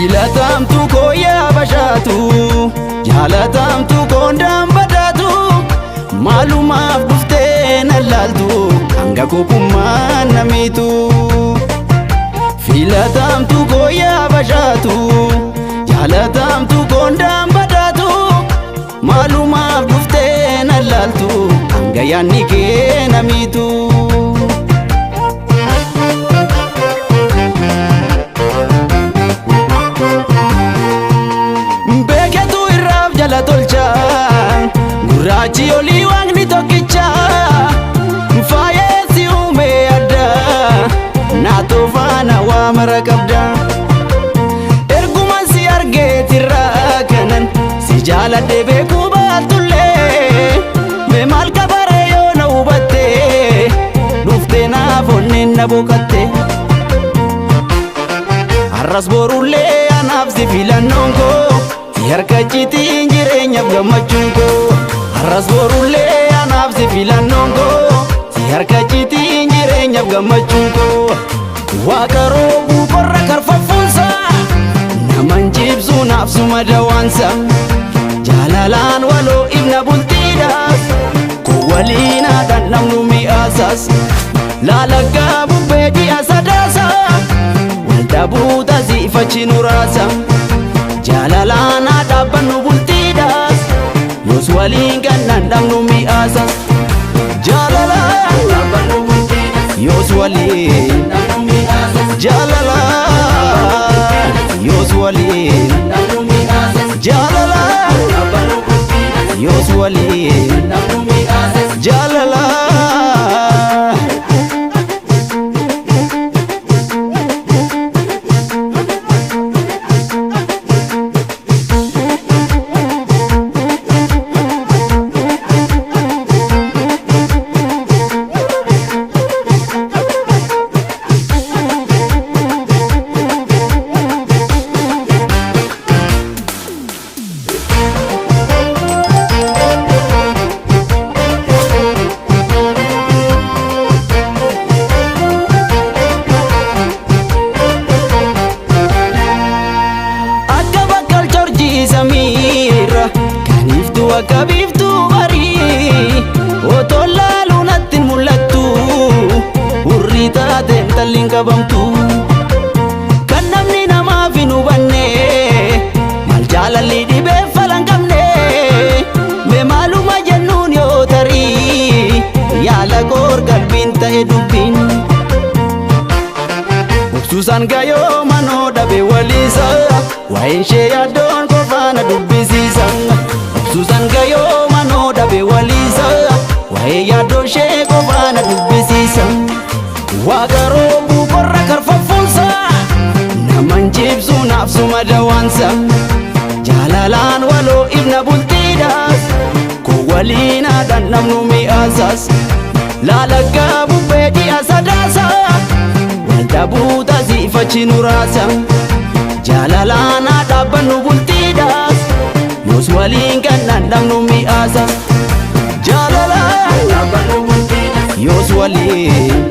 Filatamtuu koo yaa bashaatu, jaalatamtuu koondaan badaatu, maalumaaf dhuftee na laaltu hanga kophummaan namiitu. Filatamtuu koo yaa bashaatu, jaalatamtuu koondaan badaatu, maalumaaf dhuftee na laaltu hanga yaadni kee namiitu. Beeketu irraaf jala tolcha, gurraachi olii waaqni tokkicha, faayeessi uume adda, naatoo faana waa mara qabda. Ergumaan si argeetirraa kanan si jaaladhe beekuu baatullee, mee maal kabaree yoo na hubatte, dhuftee naaf onneen na boqatte. Har'as borullee anaaf si filannoon koo, si harka citiin jireenyaaf gammachuun koo. Har'as borullee anaaf si filannoon koo, si harka citiin jireenyaaf gammachuun koo. Waaqa roobuu qorra karfaffuunsa, naman jibsuu naaf suma dawaansa. Jaalalaan waloo ifna bultiidhaas, koo waliin haadhaan namnu mi'aasaas. Laalaggaa bubbee ji'a sadaasa, waldhabuu tasiifachi nu raasa. Jaalalaan haa dhaabbannu bultiidhaas, yoos waliin kan dhandhamnu mi'aasas. Jaalalaan yoos waliin, jaalalaan yoos waliin, jaalalaan yoos waliin, jaalalaa. Akka bakkal jorjii samiirra kan iftu akka biiftuu barii, otoo laaluu natti hin mul'attu, hurrii taateen talliin qabamtu. Kan namni namaaf hin hubanne, maal jaalalli dhibee falan qabne, mee maaluma jennuun yoo tarii yaala koor qalbiin ta'e dubbiin. Obsuusaan gayoo manoo dhabe waliisa, waa'een ishee yaaddoon qofaana dubbisiisa. Obsuusaan gayoo manoo dhabe waliisa, waa'ee yaaddoo ishee qofaana dubbisiisa. Waaqa roobuu qorra karfaffuunsa, naman jibsuu naaf suma dawaansa. Jaalalaan waloo ifna bultiidhaas, koo waliin haadhaan namnu mi'aasaas. Laalaggaa bubbee ji'a sadaasa, waldhabuu tasiifachi nu raasa. Jaalalaan haa dhaabbannu bultiidhaas, yoos waliin kan dhandhamnu mi'aasa. Jaalalaan yoos waliin,